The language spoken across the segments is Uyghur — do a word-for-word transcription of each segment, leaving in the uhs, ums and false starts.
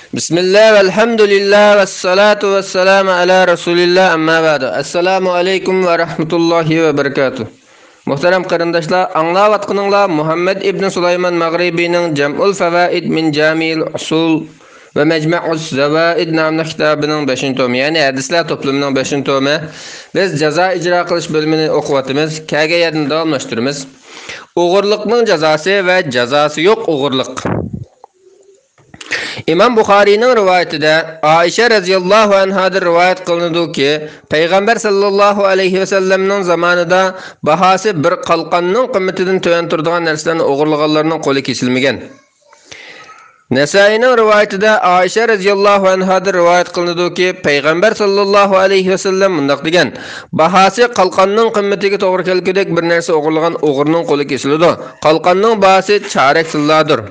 بىسمىللا، ۋەلھەمدۇلىللا، ۋەسسالاتۇ ۋەسسالامۇ ئەلا رەسۇلىللا، ئەمما بەئدۇ. ئەسسالامۇ ئەلەيكۇم ۋە رەھمەتۇللاھى ۋە بەرىكاتۇھ. مۇھتەرەم قېرىنداشلار، ئاڭلاۋاتقىنىڭلار مۇھەممەد ئىبن سۇلايمان مەغرىبىنىڭ جەمئۇل فەۋائىد مىن جامىئىل ئۇسۇل ۋە مەجمەئۇز زەۋائىد ناملىق كىتابىنىڭ بەشىنچى تومى، يەنى ھەدىسلەر توپلىمىنىڭ بەشىنچى تومى. بىز جازا ئىجرا قىلىش بۆلۈمىنى ئوقۇۋاتىمىز. كەلگەن يەردىن داۋاملاشتۇرىمىز. ئوغرىلىقنىڭ جازاسى ۋە جازاسى يوق ئوغرىلىق. ئىمام بۇخارىينىڭ رىۋايىتىدە ئائىشە رەزىياللاھۇ ئەنھادىن رىۋايەت قىلىنىدۇكى، پەيغەمبەر ساللاللاھۇ ئەلەيھى ۋەسەللەمنىڭ زامانىدا باھاسى بىر قالقاننىڭ قىممىتىدىن تۆۋەن تۇرىدىغان نەرسىلەرنى ئوغرىلىغانلارنىڭ قولى كېسىلمىگەن. نەسائىينىڭ رىۋايىتىدە ئائىشە رەزىياللاھۇ ئەنھادىن رىۋايەت قىلىنىدۇكى، پەيغەمبەر ساللاللاھۇ ئەلەيھى ۋەسەللەم مۇنداق دېگەن: «باھاسى قالقاننىڭ قىممىتىگە توغرا كەلگۈدەك بىر نەرسە ئوغرىلىغان ئوغرىنىڭ قولى كېسىلىدۇ. قالقاننىڭ باھاسى چارەك تىللادۇر.»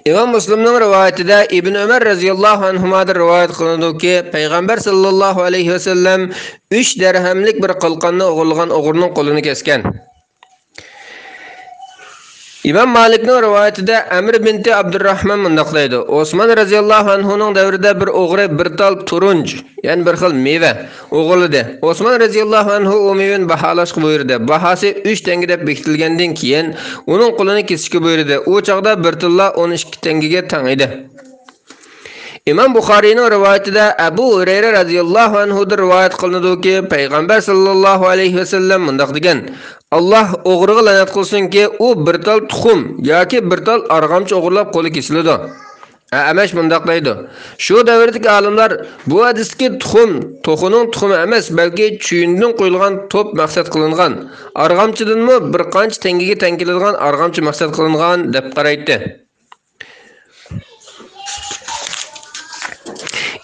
ئىمام مۇسلىمنىڭ رىۋايىتىدە ئىبن ئۆمەر رەزىياللاھۇ ئەنھۇمادىن رىۋايەت قىلىنىدۇكى، پەيغەمبەر ساللاللاھۇ ئەلەيھى ۋەسەللەم ئۈچ دەرھەملىك بىر قالقاننى ئوغرىلىغان ئوغرىنىڭ قولىنى كەسكەن. ئىمام مالىكنىڭ رىۋايىتىدە ئەمر بىنتى ئابدۇرراھمان مۇنداق دەيدۇ: ئوسمان رەزىياللاھۇ ئەنھۇنىڭ دەۋرىدە بىر ئوغرى بىر تال تۇرۇنج، يەنى بىر خىل مېۋە ئوغرىلىدى. ئوسمان رەزىياللاھۇ ئەنھۇ ئۇ مېۋىنى باھالاشقا بۇيرۇدى. باھاسى ئۈچ تەڭگە دەپ بېكىتىلگەندىن كېيىن، ئۇنىڭ قولىنى كېسىشكە بۇيرۇدى. ئۇ چاغدا بىر تىللا ئون ئىككى تەڭگىگە تەڭ ئىدى. ئىمام بۇخارىينىڭ رىۋايىتىدە ئەبۇ ھۇرەيرە رەزىياللاھۇ ئەنھۇدىن رىۋايەت قىلىنىدۇكى، پەيغەمبەر ساللاللاھۇ ئەلەيھى ۋەسەللەم مۇنداق دېگەن: «ئاللاھ ئوغرىغا لەنەت قىلسۇنكى، ئۇ بىر تال تۇخۇم ياكى بىر تال ئارغامچا ئوغرىلاپ قولى كېسىلىدۇ.» ئەمەش مۇنداق دەيدۇ: «شۇ دەۋردىكى ئالىملار بۇ ھەدىستىكى تۇخۇم، توخۇنىڭ تۇخۇمى ئەمەس، بەلكى چۈيۈندىن قويۇلغان توپ مەقسەت قىلىنغان، ئارغامچىدىنمۇ بىر قانچە تەڭگىگە تەڭ كېلىدىغان ئارغامچا مەقسەت قىلىنغان، دەپ قارايتتى.»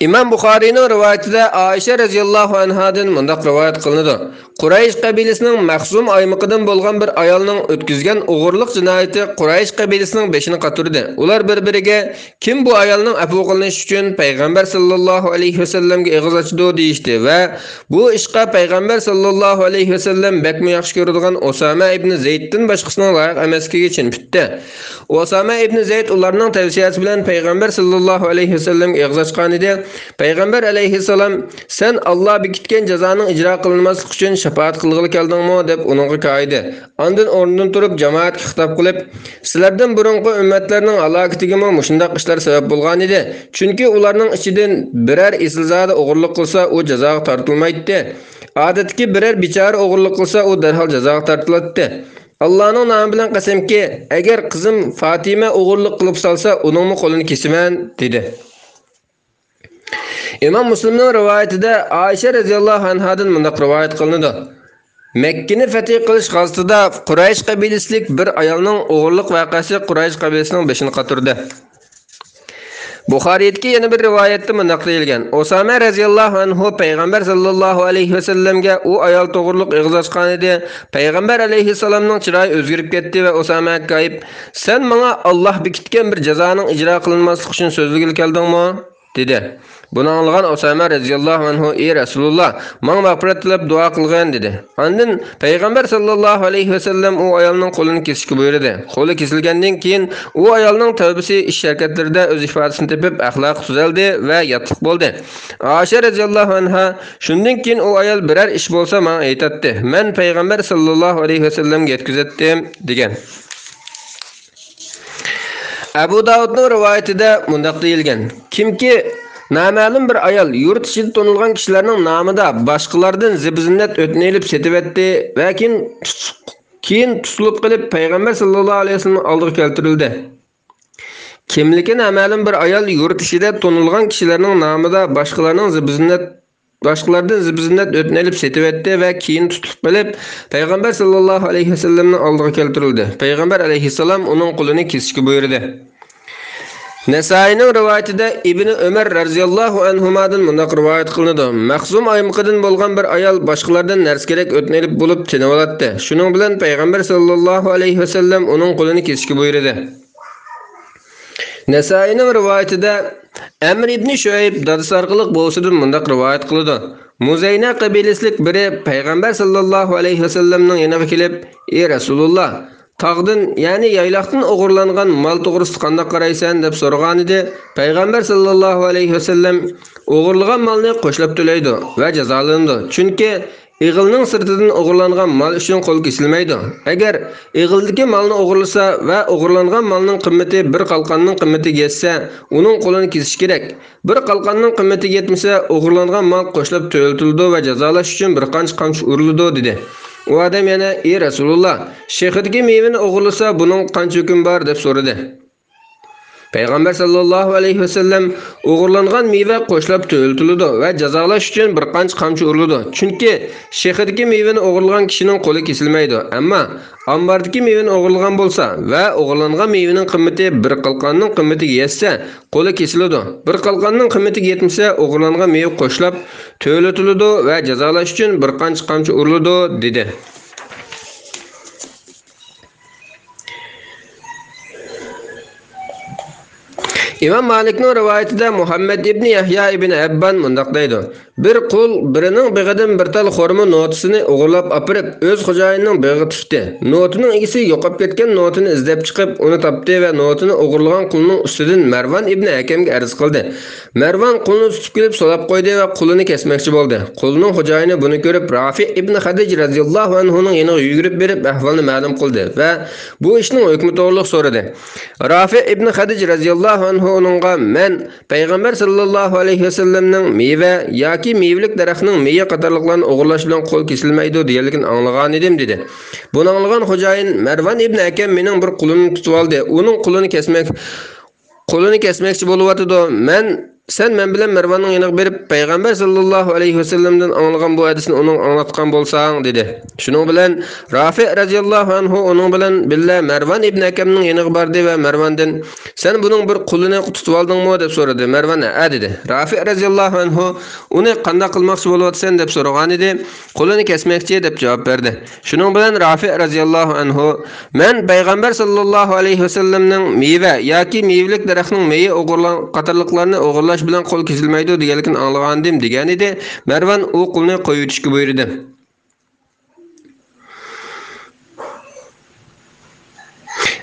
ئىمام بۇخارىينىڭ رىۋايىتىدە ئائىشە رەزىياللاھۇ ئەنھادىن مۇنداق رىۋايەت قىلىنىدۇ: قۇرەيش قەبىلىسىنىڭ مەخزۇم ئايمىقىدىن بولغان بىر ئايالنىڭ ئۆتكۈزگەن ئوغرىلىق جىنايىتى قۇرەيش قەبىلىسىنىڭ بېشىنى قاتۇردى. ئۇلار بىر-بىرىگە، «كىم بۇ ئايالنىڭ ئەپۇ قىلىنىشى ئۈچۈن پەيغەمبەر ساللاللاھۇ ئەلەيھى ۋەسەللەمگە ئېغىز ئاچىدۇ؟» دېيىشتى ۋە بۇ ئىشقا پەيغەمبەر ساللاللاھۇ ئەلەيھى ۋەسەللەم بەكمۇ ياخشى كۆرىدىغان ئۇسامە ئىبنى زەيدتىن باشقىسىنىڭ لايىق ئەمەسلىكىگە چىن پۈتتى. ئۇسامە ئىبنى زەيد ئۇلارنىڭ تەۋسىيەسى بىلەن پەيغەمبەر ساللاللاھۇ ئەلەيھى ۋەسەللەمگە ئېغىز ئاچقانىدى. پەيغەمبەر ئەلەيھىسسالام، «سەن ئاللا بېكىتكەن جازانىڭ ئىجرا قىلىنماسلىقى ئۈچۈن شاپائەت قىلغىلى كەلدىڭمۇ؟» دەپ ئۇنىڭغا كايىدى. ئاندىن ئورنىدىن تۇرۇپ جامائەتكە خىتاب قىلىپ، «سىلەردىن بۇرۇنقى ئۈممەتلەرنىڭ ھالاكىتىگىمۇ مۇشۇنداق ئىشلار سەۋەب بولغانىدى. چۈنكى ئۇلارنىڭ ئىچىدىن بىرەر ئېسىلزادە ئوغرىلىق قىلسا، ئۇ جازاغا تارتىلمايتتى. ئادەتتىكى بىرەر بىچارە ئوغرىلىق قىلسا، ئۇ دەرھال جازاغا تارتىلاتتى. ئاللانىڭ نامى بىلەن قەسەمكى، ئەگەر قىزىم فاتىمە ئوغرىلىق قىلىپ سالسا، ئۇنىڭمۇ قولىنى كېسىمەن» دېدى. ئىمام مۇسلىمنىڭ رىۋايىتىدە ئائىشە رەزىياللاھۇ ئەنھادىن مۇنداق رىۋايەت قىلىنىدۇ: مەككىنى فەتھى قىلىش غازىتىدا قۇرەيش قەبىلىسىلىك بىر ئايالنىڭ ئوغرىلىق ۋەقەسى قۇرەيش قەبىلىسىنىڭ بېشىنى قاتۇردى. بۇخارىيدىكى يەنە بىر رىۋايەتتە مۇنداق دېيىلگەن: ئۇسامە رەزىياللاھۇ ئەنھۇ پەيغەمبەر ساللاللاھۇ ئەلەيھى ۋەسەللەمگە ئۇ ئايال توغرۇلۇق ئېغىز ئاچقانىدى. پەيغەمبەر ئەلەيھىسسالامنىڭ چىرايى ئۆزگىرىپ كەتتى ۋە ئۇسامەگە كايىپ، «سەن ماڭا ئاللا بېكىتكەن بىر جازانىڭ ئىجرا قىلىنماسلىقى ئۈچۈن سۆزلىگىلى كەلدىڭمۇ؟» دېدى. بۇنى ئاڭلىغان ئۇسامە رەزىياللاھۇ ئەنھۇ، «ئى رەسۇلۇللا، ماڭا مەغپىرەت تىلەپ دۇئا قىلغىن» دېدى. ئاندىن پەيغەمبەر ساللاللاھۇ ئەلەيھى ۋەسەللەم ئۇ ئايالنىڭ قولىنى كېسىشكە بۇيرۇدى. قولى كېسىلگەندىن كېيىن ئۇ ئايالنىڭ تەۋبىسى ئىش-ھەرىكەتلىرىدە ئۆز ئىپادىسىنى تېپىپ، ئەخلاقى تۈزەلدى ۋە ياتلىق بولدى. ئائىشە رەزىياللاھۇ ئەنھا، «شۇندىن كېيىن ئۇ ئايال بىرەر ئىش بولسا ماڭا ئېيتاتتى. مەن پەيغەمبەر ساللاللاھۇ ئەلەيھى ۋەسەللەمگە يەتكۈزەتتىم» دېگەن. ئەبۇ داۋۇدنىڭ رىۋايىتىدە مۇنداق دېيىلگەن: كىمكى نامەلۇم بىر ئايال يۇرت ئىچىدە تونۇلغان كىشىلەرنىڭ نامىدا باشقىلاردىن زىبۇ-زىننەت ئۆتنە ئېلىپ سېتىۋەتتى ۋە كېيىن تۇتۇق-، كېيىن تۇتۇلۇپ قېلىپ، پەيغەمبەر ساللاللاھۇ ئەلەيھى ۋەسەللەمنىڭ ئالدىغا كەلتۈرۈلدى. كىملىكى نامەلۇم بىر ئايال يۇرت ئىچىدە تونۇلغان كىشىلەرنىڭ نامىدا باشقىلارنىڭ زىبۇ-زىننەت باشقىلاردىن زىبۇ-زىننەت ئۆتنە ئېلىپ سېتىۋەتتى ۋە كېيىن تۇتۇلۇپ قېلىپ، پەيغەمبەر ساللاللاھۇ ئەلەيھى ۋەسەللەمنىڭ ئالدىغا كەلتۈرۈلدى. پەيغەمبەر ئەلەيھىسسالام ئۇنىڭ قولىنى كېسىشكە بۇيرۇدى. نەسائىينىڭ رىۋايىتىدە ئىبنى ئۆمەر رەزىياللاھۇ ئەنھۇمادىن مۇنداق رىۋايەت قىلىنىدۇ: مەخزۇم ئايمىقىدىن بولغان بىر ئايال باشقىلاردىن نەرسە-كېرەك ئۆتنە ئېلىپ بولۇپ تىنىۋالاتتى. شۇنىڭ بىلەن پەيغەمبەر ساللاللاھۇ ئەلەيھى ۋەسەللەم ئۇنىڭ قولىنى كېسىشكە بۇيرۇدى. نەسائىينىڭ رىۋايىتىدە ئەمر ئىبنى شۇئەيب دادىسى ئارقىلىق بوۋىسىدىن مۇنداق رىۋايەت قىلىدۇ: مۇزەينە قەبىلىسىلىك بىرى پەيغەمبەر ساللاللاھۇ ئەلەيھى ۋەسەللەمنىڭ يېنىغا كېلىپ، ئى رەسۇلۇللا، تاغدىن، يەنى يايلاقتىن ئوغرىلانغان مال توغرىسىدا قانداق قارايسەن؟ دەپ سورىغانىدى. پەيغەمبەر ساللاللاھۇ ئەلەيھى ۋەسەللەم، ئوغرىلىغان مالنى قوچلاپ تۆلەيدۇ ۋە جازالىنىدۇ. چۈنكى ئېغىلنىڭ سىرتىدىن ئوغرىلانغان مال ئۈچۈن قول كېسىلمەيدۇ. ئەگەر ئېغىلدىكى مالنى ئوغرىلىسا ۋە ئوغرىلانغان مالنىڭ قىممىتى بىر قالقاننىڭ قىممىتىگە يەتسە، ئۇنىڭ قولىنى كېسىش كېرەك. بىر قالقاننىڭ قىممىتىگە يەتمىسە، ئوغرىلانغان مال قوچلاپ تۆلىتىلىدۇ ۋە جازالاش ئۈچۈن بىر قانچە قامچا ئۇرۇلىدۇ، دېدى. ئۇ ئادەم يەنە، ئى رەسۇلۇللا، شېخىدىكى مېۋىنى ئوغرىلىسا، بۇنىڭ قانچە ھۆكمى بار؟ دەپ سورىدى. پەيغەمبەر ساللاللاھۇ ئەلەيھى ۋەسەللەم، ئوغرىلانغان مېۋە قوچلاپ تۆلىتىلىدۇ ۋە جازالاش ئۈچۈن بىر قانچە قامچا ئۇرۇلىدۇ. چۈنكى شېخىدىكى مېۋىنى ئوغرىلىغان كىشىنىڭ قولى كېسىلمەيدۇ. ئەمما ئامباردىكى مېۋىنى ئوغرىلىغان بولسا ۋە ئوغرىلانغان مېۋىنىڭ قىممىتى بىر قالقاننىڭ قىممىتىگە يەتسە، قولى كېسىلىدۇ. بىر قالقاننىڭ قىممىتىگە يەتمىسە، ئوغرىلانغان مېۋە قوچلاپ تۆلىتىلىدۇ ۋە جازالاش ئۈچۈن بىر قانچە قامچا ئۇرۇلىدۇ، دېدى. ئىمام مالىكنىڭ رىۋايىتىدە مۇھەممەد ئىبنى يەھيا ئىبنى ئەببان مۇنداق دەيدۇ: بىر قۇل بىرىنىڭ بېغىدىن بىر تال خورما نوتىسىنى ئوغرىلاپ ئاپىرىپ، ئۆز خوجايىنىنىڭ بېغىغا تىكتى. نوتىنىڭ ئىگىسى يوقاپ كەتكەن نوتىنى ئىزدەپ چىقىپ، ئۇنى تاپتى ۋە نوتىنى ئوغرىلىغان قۇلنىڭ ئۈستىدىن مەرۋان ئىبنى ھەكەمگە ئەرز قىلدى. مەرۋان قۇلنى تۇتۇپ كېلىپ سولاپ قويدى ۋە قۇلىنى كەسمەكچى بولدى. قۇلنىڭ خوجايىنى بۇنى كۆرۈپ، رافىئ ئىبنى خەدىج رەزىياللاھۇ ئەنھۇنىڭ يېنىغا يۈگۈرۈپ بېرىپ ئەھۋالنى مەلۇم قىلدى ۋە بۇ ئىشنىڭ ھۆكمى توغرۇلۇق سورىدى. رافىئ ئىبنى خەدىج رەزىياللاھۇ ئەنھۇ ئۇنىڭغا، مەن پەيغەمبەر ساللاللاھۇ ئەلەيھى ۋەسەللەمنىڭ مېۋە ياكى مېۋىلىك دەرەخنىڭ مېيى قاتارلىقلارنى ئوغرىلاش بىلەن قول كېسىلمەيدۇ دېگەنلىكىنى ئاڭلىغانىدىم، دېدى. بۇنى ئاڭلىغان خوجايىن، مەرۋان ئىبنى ھەكەم مېنىڭ بىر قۇلۇمنى تۇتۇۋالدى. ئۇنىڭ قۇلىنى كەسمەك قۇلىنى كەسمەكچى بولۇۋاتىدۇ. مەن، سەن مەن بىلەن مەرۋاننىڭ يېنىغا بېرىپ، پەيغەمبەر ساللاللاھۇ ئەلەيھى ۋەسەللەمدىن ئاڭلىغان بۇ ھەدىسنى ئۇنىڭغا ئاڭلاتقان بولساڭ، دېدى. شۇنىڭ بىلەن رافىئ رەزىياللاھۇ ئەنھۇ ئۇنىڭ بىلەن بىللە مەرۋان ئىبنى ھەكەمنىڭ يېنىغا باردى ۋە مەرۋاندىن، سەن بۇنىڭ بىر قۇلىنى تۇتۇۋالدىڭمۇ؟ دەپ سورىدى. مەرۋان، ھەئە، دېدى. رافىئ رەزىياللاھۇ ئەنھۇ ئۇنى قانداق قىلماقچى بولۇۋاتىسەن؟ دەپ سورىغانىدى. قۇلىنى كەسمەكچى، دەپ جاۋاب بەردى. شۇنىڭ بىلەن رافىئ رەزىياللاھۇ ئەنھۇ، مەن پەيغەمبەر ساللاللاھۇ ئەلەيھى ۋەسەللەمنىڭ مېۋە ياكى مېۋىلىك دەرەخنىڭ مېيى ئوغرىلان-، قاتارلىقلارنى ئوغرىلاش بىلەن قول كېسىلمەيدۇ دېگەنلىكىنى ئاڭلىغانىدىم، دېگەنىدى. مەرۋان ئۇ قۇلنى قويۇۋېتىشكە بۇيرۇدى.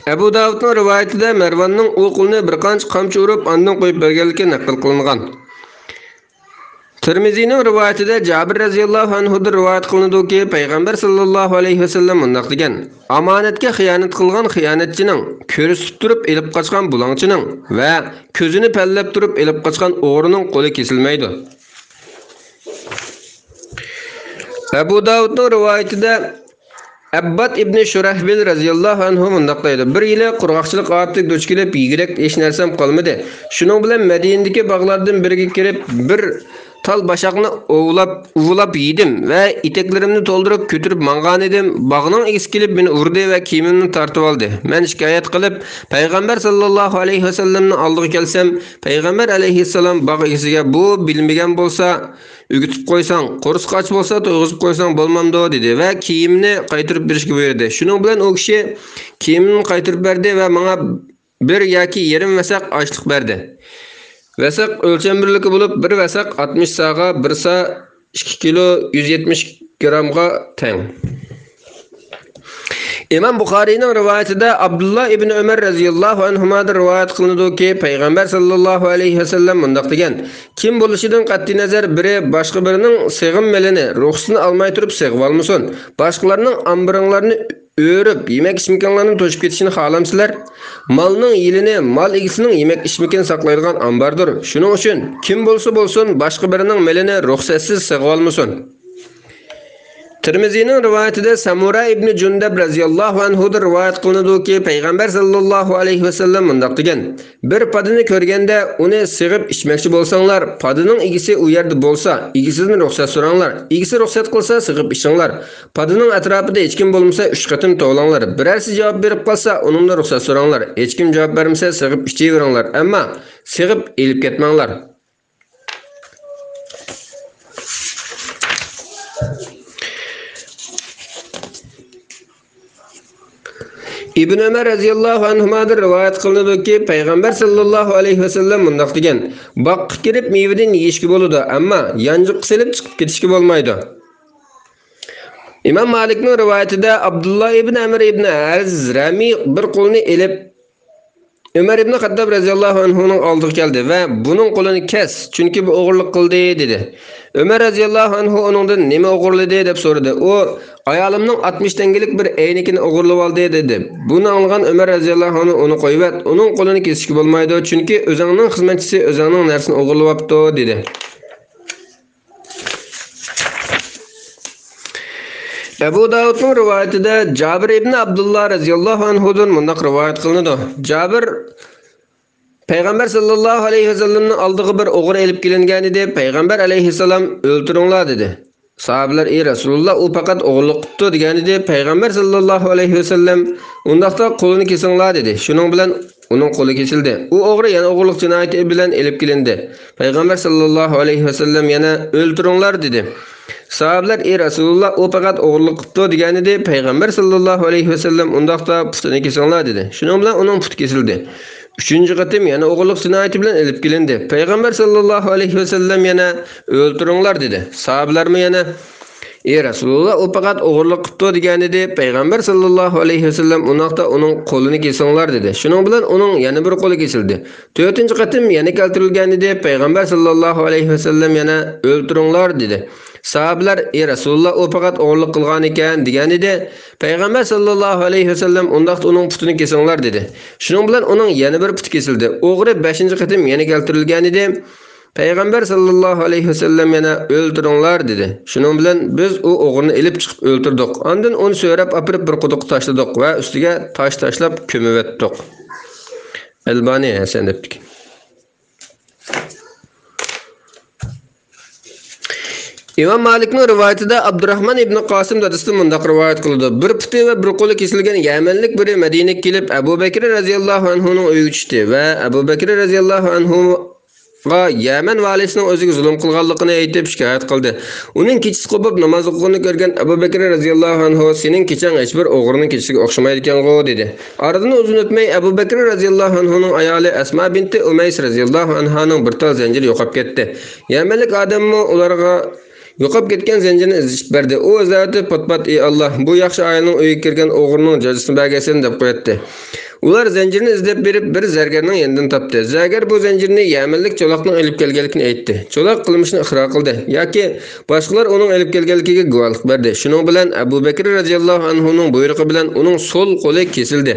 ئەبۇ داۋۇدنىڭ رىۋايىتىدە مەرۋاننىڭ ئۇ قۇلنى بىر قانچە قامچا ئۇرۇپ، ئاندىن قويۇپ بەرگەنلىكى نەقىل قىلىنغان. تىرمىزىنىڭ رىۋايىتىدە جابىر رەزىياللاھۇ ئەنھۇدىن رىۋايەت قىلىنىدۇكى، پەيغەمبەر ساللاللاھۇ ئەلەيھى ۋەسەللەم مۇنداق دېگەن: ئامانەتكە خىيانەت قىلغان خىيانەتچىنىڭ، كۆرسىتىپ تۇرۇپ ئېلىپ قاچقان بۇلاڭچىنىڭ ۋە كۆزىنى پەللەپ تۇرۇپ ئېلىپ قاچقان ئوغرىنىڭ قولى كېسىلمەيدۇ. ئەبۇ داۋۇدنىڭ رىۋايىتىدە ئەبباد ئىبنى شۇرەھبىل رەزىياللاھۇ ئەنھۇ مۇنداق دەيدۇ: بىر يىلى قۇرغاقچىلىق ئاپىتىگە دۇچ كېلىپ، يېگۈدەك ھېچ نەرسەم قالمىدى. شۇنىڭ بىلەن مەدىنىدىكى باغلاردىن بىرىگە كىرىپ، بىر تال باشاقنى ئوۋلاپ، ئۇۋىلاپ يېدىم ۋە ئېتەكلىرىمنى تولدۇرۇپ كۆتۈرۈپ ماڭغانىدىم. باغنىڭ ئىگىسى كېلىپ مېنى ئۇردى ۋە كىيىمىمنى تارتىۋالدى. مەن شىكايەت قىلىپ، پەيغەمبەر ساللاللاھۇ ئەلەيھى ۋەسەللەمنىڭ ئالدىغا كەلسەم، پەيغەمبەر ئەلەيھىسسالام باغ ئىگىسىگە، بۇ بىلمىگەن بولسا، ئۆگىتىپ قويساڭ، قورسىقى ئاچ بولسا، تويغۇزۇپ قويساڭ بولمامدۇ؟ دېدى ۋە كىيىمنى قايتۇرۇپ بېرىشكە بۇيرۇدى. شۇنىڭ بىلەن ئۇ كىشى كىيىمىنى قايتۇرۇپ بەردى ۋە ماڭا بىر ياكى يېرىم ۋەسەق ئاشلىق بەردى. ۋەسەق ئۆلچەم بىرلىكى بولۇپ، بىر ۋەسەق ئاتمىش ساغا، بىر سا ئىككى كىلو يۈز يەتمىش گىرامغا تەڭ. ئىمام بۇخارىينىڭ رىۋايىتىدە ئابدۇللا ئىبنى ئۆمەر رەزىياللاھۇ ئەنھۇمادىن رىۋايەت قىلىنىدۇكى، پەيغەمبەر ساللاللاھۇ ئەلەيھى ۋەسەللەم مۇنداق دېگەن: كىم بولۇشىدىن قەتئىينەزەر، بىرى باشقا بىرىنىڭ سېغىم مېلىنى رۇخسىتىنى ئالماي تۇرۇپ سېغىۋالمىسۇن. باشقىلارنىڭ ئامبىرىڭلارنى ئۆرۈپ، يېمەك-ئىچمىكىڭلارنى توشۇپ كېتىشىنى خالامسىلەر؟ مالنىڭ يېلىنى مال ئىگىسىنىڭ يېمەك-ئىچمىكىنى ساقلايدىغان ئامباردۇر. شۇنىڭ ئۈچۈن كىم بولسا بولسۇن، باشقا بىرىنىڭ مېلىنى رۇخسەتسىز سېغىۋالمىسۇن. تىرمىزىنىڭ رىۋايىتىدە سەمۇرا ئىبنى جۇندەب رەزىياللاھۇ ئەنھۇدىن رىۋايەت قىلىنىدۇكى، پەيغەمبەر ساللاللاھۇ ئەلەيھى ۋەسەللەم مۇنداق دېگەن: بىر پادىنى كۆرگەندە، ئۇنى سېغىپ ئىچمەكچى بولساڭلار، پادىنىڭ ئىگىسى ئۇ يەردە بولسا، ئىگىسىدىن رۇخسەت سوراڭلار. ئىگىسى رۇخسەت قىلسا، سېغىپ ئىچىڭلار. پادىنىڭ ئەتراپىدا ھېچكىم بولمىسا، ئۈچ قېتىم توۋلاڭلار. بىرەرسى جاۋاب بېرىپ قالسا، ئۇنىڭدىن رۇخسەت سوراڭلار. ھېچكىم جاۋاب بەرمىسە، سېغىپ ئىچىۋېرىڭلار، ئەمما سېغىپ ئېلىپ كەتمەڭلار. ئىبن ئۆمەر رەزىياللاھۇ ئەنھۇمادىن رىۋايەت قىلىنىدۇكى، پەيغەمبەر ساللاللاھۇ ئەلەيھى ۋەسەللەم مۇنداق دېگەن: باغقا كىرىپ مېۋىدىن يېيىشكە بولىدۇ، ئەمما يانچۇققا سېلىپ چىقىپ كېتىشكە بولمايدۇ. ئىمام مالىكنىڭ رىۋايىتىدە ئابدۇللا ئىبن ئەمر ئىبن ھەزرەمى بىر قولىنى ئېلىپ، ئۆمەر ئىبن خەتتاب رەزىياللاھۇ ئەنھۇنىڭ ئالدىغا كەلدى ۋە بۇنىڭ قولىنى كەس، چۈنكى بۇ ئوغرىلىق قىلدى، دېدى. ئۆمەر رەزىياللاھۇ ئەنھۇ ئۇنىڭدىن نېمە ئوغرىلىدى دەپ سورىدى. ئۇ ئايالىمنىڭ ئاتمىش تەڭگىلىك بىر ئەينىكىنى ئوغرىلىۋالدى، دېدى. بۇنى ئاڭلىغان ئۆمەر رەزىياللاھۇ ئەنھۇ ئۇنى قويۇۋەت، ئۇنىڭ قولىنى كېسىشكە بولمايدۇ، چۈنكى ئۆزۈڭنىڭ خىزمەتچىسى ئۆزۈڭنىڭ نەرسىنى ئوغرىلىۋاپتۇ، دېدى. ئەبۇ داۋۇدنىڭ رىۋايىتىدە جابىر ئىبن ئابدۇللا رەزىياللاھۇ ئەنھۇدىن مۇنداق رىۋايەت قىلىنىدۇ. جابىر پەيغەمبەر ساللاللاھۇ ئەلەيھى ۋەسەللەمنىڭ ئالدىغا بىر ئوغرى ئېلىپ كېلىنگەنىدى. پەيغەمبەر ئەلەيھىسسالام، «ئۆلتۈرۈڭلار» دېدى. ساھابىلەر، «ئى رەسۇلۇللا، ئۇ پەقەت ئوغرىلىق قىپتۇ» دېگەنىدى. پەيغەمبەر ساللاللاھۇ ئەلەيھى ۋەسەللەم، «ئۇنداقتا قولىنى كېسىڭلار» دېدى. شۇنىڭ بىلەن ئۇنىڭ قولى كېسىلدى. ئۇ ئوغرى يەنە ئوغرىلىق جىنايىتى بىلەن ئېلىپ كېلىندى. پەيغەمبەر ساللاللاھۇ ئەلەيھى ۋەسەللەم يەنە، «ئۆلتۈرۈڭلار» دېدى. ساھابىلەر، «ئى رەسۇلۇللا، ئۇ پەقەت ئوغرىلىق قىپتۇ» دېگەنىدى. پەيغەمبەر ساللاللاھۇ ئەلەيھى ۋەسەللەم، «ئۇنداقتا پۇتىنى كېسىڭلار» دېدى. شۇنىڭ بىلەن ئۇنىڭ پۇتى كېسىلدى. ئۈچىنچى قېتىم يەنە ئوغرىلىق جىنايىتى بىلەن ئېلىپ كېلىندى. پەيغەمبەر ساللاللاھۇ ئەلەيھى ۋەسەللەم يەنە، «ئۆلتۈرۈڭلار» دېدى. ساھابىلەرمۇ يەنە، «ئى رەسۇلۇللا، ئۇ پەقەت ئوغرىلىق قىپتۇ» دېگەنىدى. پەيغەمبەر ساللاللاھۇ ئەلەيھى ۋەسەللەم، «ئۇنداقتا ئۇنىڭ قولىنى كېسىڭلار» دېدى. شۇنىڭ بىلەن ئۇنىڭ يەنە بىر قولى كېسىلدى. تۆتىنچى قېتىم يەنە كەلتۈرۈلگەنىدى. پەيغەمبەر ساللاللاھۇ ئەلەيھى ۋەسەللەم يەنە، «ئۆلتۈرۈڭلار» دېدى. ساھابىلەر، «ئى رەسۇلۇللا، ئۇ پەقەت ئوغرىلىق قىلغانىكەن» دېگەنىدى. پەيغەمبەر ساللاللاھۇ ئەلەيھى ۋەسەللەم، «ئۇنداقتا ئۇنىڭ پۇتىنى كېسىڭلار» دېدى. شۇنىڭ بىلەن ئۇنىڭ يەنە بىر پۇتى كېسىلدى. ئوغرى بەشىنچى قېتىم يەنە كەلتۈرۈلگەنىدى. پەيغەمبەر ساللاللاھۇ ئەلەيھى ۋەسەللەم يەنە، «ئۆلتۈرۈڭلار» دېدى. شۇنىڭ بىلەن بىز ئۇ ئوغرىنى ئېلىپ چىقىپ ئۆلتۈردۇق. ئاندىن ئۇنى سۆرەپ ئاپىرىپ بىر قۇدۇققا تاشلىدۇق ۋە ئۈستىگە تاش تاشلاپ كۆمۈۋەتتۇق. ئەلبانى ھەسەن دەپتىكەن. ئىمام مالىكنىڭ رىۋايىتىدە ئابدۇراخمان ئىبنى قاسىم دادىسىدىن مۇنداق رىۋايەت قىلىدۇ: بىر پۇتى ۋە بىر قولى كېسىلگەن يەمەنلىك بىرى مەدىنىگە كېلىپ، ئەبۇ بەكرى رەزىياللاھۇ ئەنھۇنىڭ ئۆيىگە چۈشتى ۋە ئەبۇ بەكرى رەزىياللاھۇ ئەنھۇغا يەمەن ۋالىسىنىڭ ئۆزىگە زۇلۇم قىلغانلىقىنى ئېيتىپ شىكايەت قىلدى. ئۇنىڭ كېچىسى قوپۇپ ناماز ئوقۇغىنىنى كۆرگەن ئەبۇ بەكرى رەزىياللاھۇ ئەنھۇ، «سېنىڭ كېچەڭ ھېچبىر ئوغرىنىڭ كېچىسىگە ئوخشىمايدىكەنغۇ» دېدى. ئارىدىن ئۇزۇن ئۆتمەي ئەبۇ بەكرى رەزىياللاھۇ ئەنھۇنىڭ ئايالى ئەسما بىنتى ئۇمەيس رەزىياللاھۇ ئەنھانىڭ بىر تال زەنجىرى يوقاپ كەتتى. يەمەنلىك ئادەممۇ ئۇلارغا يوقاپ كەتكەن زەنجىرنى ئىزدىشىپ بەردى. ئۇ ئىزدەۋېتىپ پات-پات، «ئى ئاللا، بۇ ياخشى ئائىلىنىڭ ئۆيىگە كىرگەن ئوغرىنىڭ جازىسىنى بەرگەيسەن» دەپ قوياتتى. ئۇلار زەنجىرنى ئىزدەپ بېرىپ، بىر زەرگەرنىڭ يېنىدىن تاپتى. زەرگەر بۇ زەنجىرنى يەمەنلىك چولاقنىڭ ئېلىپ كەلگەنلىكىنى ئېيتتى. چولاق قىلمىشىنى ئىقرار قىلدى ياكى باشقىلار ئۇنىڭ ئېلىپ كەلگەنلىكىگە گۇۋاھلىق بەردى. شۇنىڭ بىلەن ئەبۇ بەكرى رەزىياللاھۇ ئەنھۇنىڭ بۇيرۇقى بىلەن ئۇنىڭ سول قولى كېسىلدى.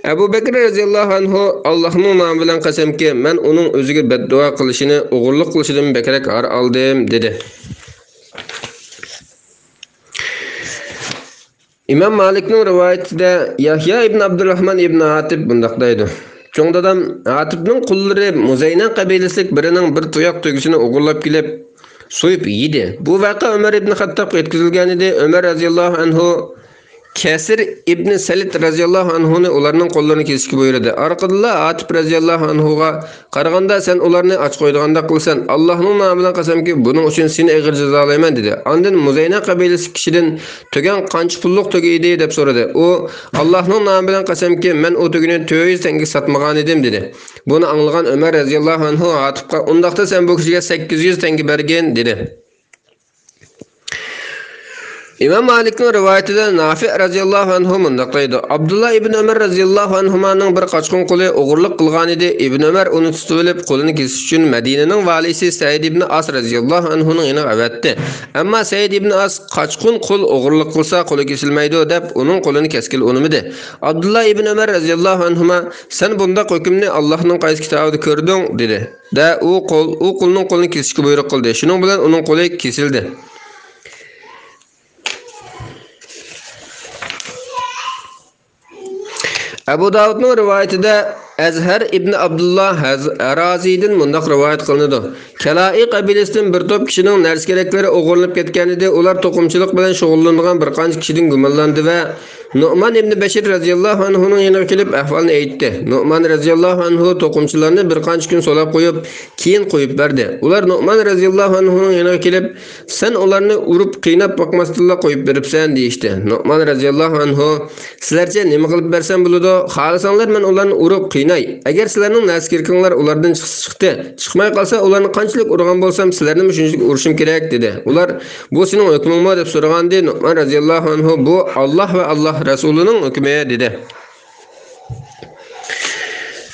ئەبۇ بەكرى رەزىياللاھۇ ئەنھۇ، «ئاللاھنىڭ نامى بىلەن قەسەمكى، مەن ئۇنىڭ ئۆزىگە بەددۇئا قىلىشىنى، ئوغرىلىق قىلىشىدىن بەكرەك ئار ئالدىم» دېدى. ئىمام مالىكنىڭ رىۋايىتىدە يەھيا ئىبن ئابدۇراخمان ئىبن ھاتىب مۇنداق دەيدۇ: چوڭ دادام ھاتىبنىڭ قۇللىرى مۇزەينە قەبىلىسىلىك بىرىنىڭ بىر تۇياق تۆگىسىنى ئوغرىلاپ كېلىپ، سويۇپ يېدى. بۇ ۋەقە ئۆمەر ئىبن خەتتابقا يەتكۈزۈلگەنىدى. ئۆمەر رەزىياللاھۇ ئەنھۇ كەسىر ئىبنى سەلىت رەزىياللاھۇ ئەنھۇنى ئۇلارنىڭ قوللىرىنى كېسىشكە بۇيرۇدى. ئارقىدىنلا ھاتىپ رەزىياللاھۇ ئەنھۇغا قارىغاندا، سەن ئۇلارنى ئاچ قويىدىغاندەك قىلىسەن. ئاللاھنىڭ نامى بىلەن قەسەمكى، بۇنىڭ ئۈچۈن سېنى ئېغىر جازالايمەن، دېدى. ئاندىن مۇزەينە قەبىلىسى كىشىدىن، تۆگەڭ قانچە پۇللۇق تۆگە ئىدى؟ دەپ سورىدى. ئۇ، ئاللاھنىڭ نامى بىلەن قەسەمكى، مەن ئۇ تۆگىنى تۆت يۈز تەڭگىگە ساتمىغانىدىم، دېدى. بۇنى ئاڭلىغان ئۆمەر رەزىياللاھۇ ئەنھۇ ھاتىپقا، ئۇنداقتا سەن بۇ كىشىگە سەككىز يۈز تەڭگە بەرگىن، دېدى. ئىمام مالىكنىڭ رىۋايىتىدە نافىئ رەزىياللاھۇ ئەنھۇ مۇنداق دەيدۇ: ئابدۇللا ئىبن ئۆمەر رەزىياللاھۇ ئەنھۇمانىڭ بىر قاچقۇن قۇلى ئوغرىلىق قىلغانىدى. ئىبن ئۆمەر ئۇنى تۇتۇۋېلىپ، قۇلىنى كېسىش ئۈچۈن مەدىنىنىڭ ۋالىسى سەئىد ئىبن ئاس رەزىياللاھۇ ئەنھۇنىڭ يېنىغا ئەۋەتتى. ئەمما سەئىد ئىبن ئاس، «قاچقۇن قۇل ئوغرىلىق قىلسا، قولى كېسىلمەيدۇ» دەپ، ئۇنىڭ قولىنى كەسكىلى ئۇنىمىدى. ئابدۇللا ئىبن ئۆمەر رەزىياللاھۇ ئەنھۇما، «سەن بۇنداق ھۆكۈمنى ئاللاھنىڭ قايسى كىتابىدا كۆردۈڭ؟» دېدى. دە، ئۇ قول، ئۇ قۇلنىڭ قولىنى كېسىشكە بۇيرۇق قىلدى. شۇنىڭ بىلەن ئۇنىڭ قولى كېسىلدى. ئەبۇ داۋۇدنىڭ رىۋايىتىدە ئەزھەر ئىبنى ئابدۇللا ھەز-، ھەرازىدىن مۇنداق رىۋايەت قىلىنىدۇ: كەلائى قەبىلىسىدىن بىر توپ كىشىنىڭ نەرسە-كېرەكلىرى ئوغرىلىنىپ كەتكەنىدى. ئۇلار توقۇمىچىلىق بىلەن شۇغۇللىنىدىغان بىر قانچە كىشىدىن گۇمانلاندى ۋە نۇئمان ئىبنى بەشىر رەزىياللاھۇ ئەنھۇنىڭ يېنىغا كېلىپ ئەھۋالنى ئېيتتى. نۇئمان رەزىياللاھۇ ئەنھۇ توقۇمىچىلارنى بىر قانچە كۈن سولاپ قويۇپ، كېيىن قويۇپ بەردى. ئۇلار نۇئمان رەزىياللاھۇ ئەنھۇنىڭ يېنىغا كېلىپ، «سەن ئۇلارنى ئۇرۇپ، قىيناپ باقماستىنلا قويۇپ بېرىپسەن» دېيىشتى. نۇئمان رەزىياللاھۇ ئەنھۇ، «سىلەرچە نېمە قىلىپ بەرسەم بولىدۇ؟ خالىساڭلار مەن ئۇلارنى ئۇرۇپ، ئىناي، ئەگەر سىلەرنىڭ نەرسە-كېرىكىڭلار ئۇلاردىن چىقسا چىقتى، چىقماي قالسا، ئۇلارنى قانچىلىك ئۇرغان بولسام، سىلەرنىمۇ شۇنچىلىك ئۇرۇشۇم كېرەك» دېدى. ئۇلار: «بۇ سېنىڭ ھۆكمۈڭمۇ؟» دەپ سورىغانىدى. نۇئمان رەزىياللاھۇ ئەنھۇ: «بۇ ئاللاھ ۋە ئاللاھ رەسۇلىنىڭ ھۆكمى» دېدى.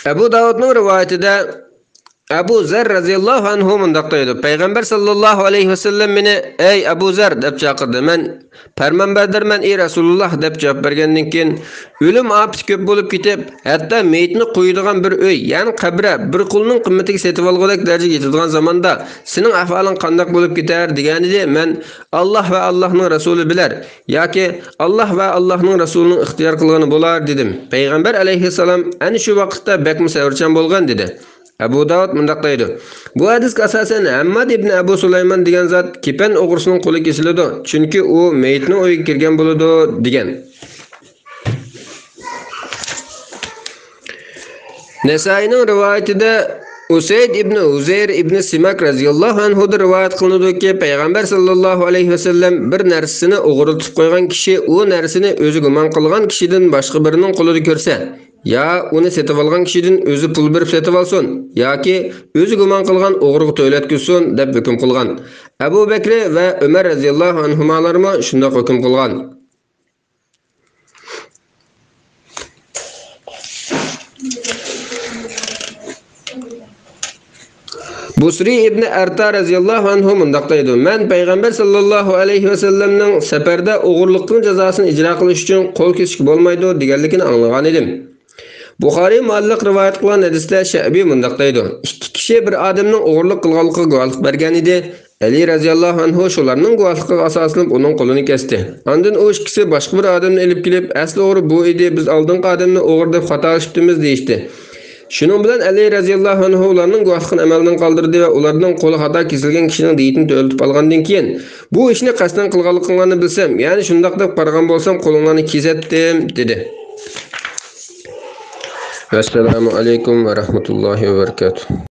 ئەبۇ داۋۇدنىڭ رىۋايىتىدە ئەبۇ زەر رەزىياللاھۇ ئەنھۇ مۇنداق دەيدۇ: پەيغەمبەر ساللاللاھۇ ئەلەيھى ۋەسەللەم مېنى «ئەي ئەبۇ زەر» دەپ چاقىردى. مەن «پەرمانبەردارمەن، ئەي رەسۇلۇللاھ» دەپ جاۋاب بەرگەندىن كېيىن، ئۆلۈم ئاپىتى كۆپ بولۇپ كېتىپ، ھەتتا مېيىتنى قويىدىغان بىر ئۆي، يەنى قەبرە، بىر قۇلنىڭ قىممىتىگە سېتىۋالغۇدەك دەرىجىگە يېتىدىغان زاماندا سېنىڭ ئەھۋالىڭ قانداق بولۇپ كېتەر؟ دېگەنىدى. مەن «ئاللاھ ۋە ئاللاھنىڭ رەسۇلى بىلەر» ياكى «ئاللاھ ۋە ئاللاھنىڭ رەسۇلىنىڭ ئىختىيار قىلغىنى بولار» دېدىم. پەيغەمبەر ئەلەيھىسسالام ئەنە شۇ ۋاقىتتا بەكمۇ سەۋرچان بولغان، دېدى. ئەبۇ داۋۇد مۇنداق دەيدۇ: بۇ ھەدىسكە ئاساسەن، ھەمماد ئىبنى ئەبۇ سۇلايمان دېگەن زات كېپەن ئوغرىسىنىڭ قولى كېسىلىدۇ، چۈنكى ئۇ مېيىتنىڭ ئۆيىگە كىرگەن بولىدۇ، دېگەن. نەسائىينىڭ رىۋايىتىدە ئۇسەيد ئىبنى ھۇزەير ئىبنى سىماك رەزىياللاھۇ ئەنھۇدىن رىۋايەت قىلىنىدۇكى، پەيغەمبەر ساللاللاھۇ ئەلەيھى ۋەسەللەم بىر نەرسىنى ئوغرىلىتىپ قويغان كىشى ئۇ نەرسىنى ئۆزى گۇمان قىلغان كىشىدىن باشقا بىرىنىڭ قولىدا كۆرسە، يا ئۇنى سېتىۋالغان كىشىدىن ئۆزى پۇل بېرىپ سېتىۋالسۇن، ياكى ئۆزى گۇمان قىلغان ئوغرىغا تۆلەتكۈزسۇن، دەپ ھۆكۈم قىلغان. ئەبۇ بەكرى ۋە ئۆمەر رەزىياللاھۇ ئەنھۇمالارمۇ شۇنداق ھۆكۈم قىلغان. بۇسرى ئىبنى ئەرتا رەزىياللاھۇ ئەنھۇ مۇنداق دەيدۇ: مەن پەيغەمبەر ساللاللاھۇ ئەلەيھى ۋەسەللەمنىڭ سەپەردە ئوغرىلىقنىڭ جازاسىنى ئىجرا قىلىش ئۈچۈن قول كېسىشكە بولمايدۇ دېگەنلىكىنى ئاڭلىغانىدىم. بۇخارىي مۇئەللەق رىۋايەت قىلغان ھەدىستە شەئبى مۇنداق دەيدۇ: ئىككى كىشى بىر ئادەمنىڭ ئوغرىلىق قىلغانلىقىغا گۇۋاھلىق بەرگەن ئىدى. ئەلى رەزىياللاھۇ ئەنھۇ شۇلارنىڭ گۇۋاھلىقىغا ئاساسلىنىپ ئۇنىڭ قولىنى كەستى. ئاندىن ئۇ ئىككىسى باشقا بىر ئادەمنى ئېلىپ كېلىپ، ئەسلى ئوغرى بۇ ئىدى، بىز ئالدىنقى ئادەمنى ئوغرى دەپ خاتالىشىپتىمىز، دېيىشتى. شۇنىڭ بىلەن ئەلى رەزىياللاھۇ ئەنھۇ ئۇلارنىڭ گۇۋاھلىقىنى ئەمەلدىن قالدۇردى ۋە ئۇلاردىن قولى خاتا كېسىلگەن كىشىنىڭ دىيىتىنى تۆلىتىپ ئالغاندىن كېيىن، بۇ ئىشنى قەستەن قىلغانلىقىڭلارنى بىلسەم، يەنى شۇنداق دەپ قارىغان بولسام، قولۇڭلارنى كېسەتتىم، دېدى. ۋەسسالامۇ ئەلەيكۇم ۋە رەھمەتۇللاھى ۋە بەرىكاتۇھ.